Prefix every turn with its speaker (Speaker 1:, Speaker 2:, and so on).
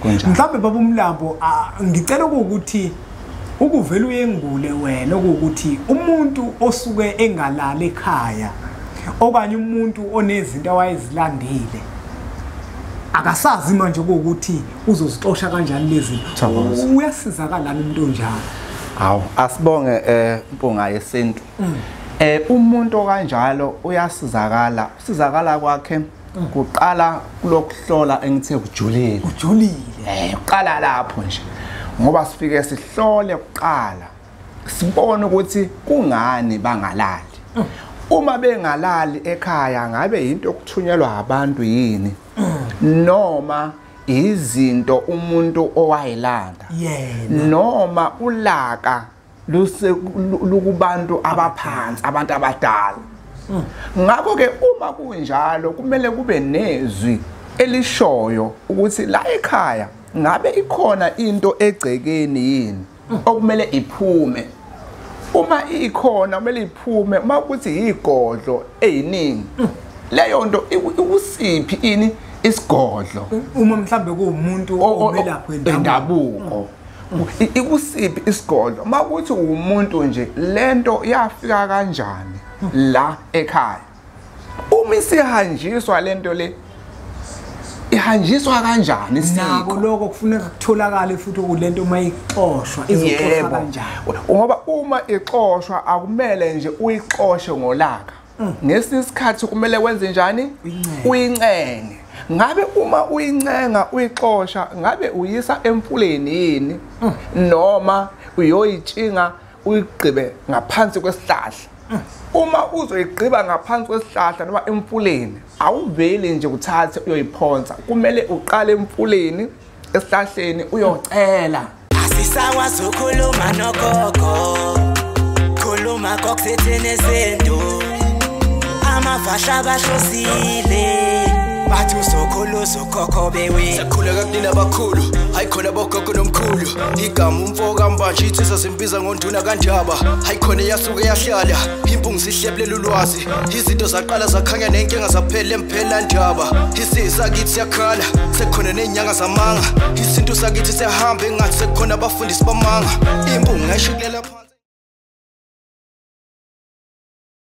Speaker 1: Mhlawumbe baba uMlambo, ngicela ukuthi ukuvela uyengule wena ukuthi umuntu osuke engalali ekhaya okanye umuntu onezinto awayezilandile akasazi manje ukuthi uzozixosha kanjani lezi zinto, uyasizakala umuntu onjalo?
Speaker 2: Hawu, asibonge Mpunga Yesintu. Umuntu okanjalo uyasizakala. Usizakala kwakhe kuqala kulokuhlola engithe kujulile.
Speaker 1: Ujulile.
Speaker 2: Uqala lapho nje. Ngoba sifike sihlole kuqala. Sibone ukuthi kungani bangalali. Uma bengalali ekhaya ngabe into yokuthunyelwa abantu yini? Noma izinto umuntu owayelanda. Noma ulaka lukubantu abaphansi, abantu abadala. Ngakho ke uma kunjalo kumele kube nezwi elishoyo ukuthi la ekhaya ngabe ikhona into egcekeni yini okumele iphume. Uma ikhona kumele iphume, uma kuthi igodlo eyiningi leyo nto ikusiphi ini isigodlo.
Speaker 1: Uma mhlambe kuwumuntu omelaphi
Speaker 2: wendabuko ikusiphi isigodlo, uma kuthi umuntu nje lento yafika kanjani la ekhaya. Uma isihanjiswa lento le ihanjiswa kanjani
Speaker 1: isiko nako lokho kufuneka kutholakale futhi kulento uma ixoshwa izoxoshwa kanjani,
Speaker 2: ngoba uma ixoshwa akumele nje uyixoshe ngolaka. Ngesinye isikhathi kumele wenze njani? Uyincenge. Ngabe uma uyincenga uyixosha ngabe uyisa emfuleni yini noma uyoyitshinga uyigqibe ngaphansi kwesihlahla? Uma uzoyigqiba ngaphansi kwesihlahla noma emfuleni awuveli nje uthathe uyoyiphonsa, kumele uqale emfuleni esihlahleni uyocela.
Speaker 3: Asisakwazi ukukhuluma nogogo, khuluma kokusethene izinto amavasha bahlosile bathi uzokhulu ukhokho bewe
Speaker 4: sakhuleka kunina abakhulu hayi khona bogogo nomkhulu igama umfo kaMbanje insizwa simbiza ngonduna kaNdaba hayi khona yasuke yahlala impungu sihlebulela ulwazi izinto zaqala zakhanya nenkinga zaphela emphela ndaba isisakithi siyakhala sekukhona nenyanga zamanga isintu sakithi siyahamba engathi sekukhona abafundisi bamanga impungu ngayishikulela phansi.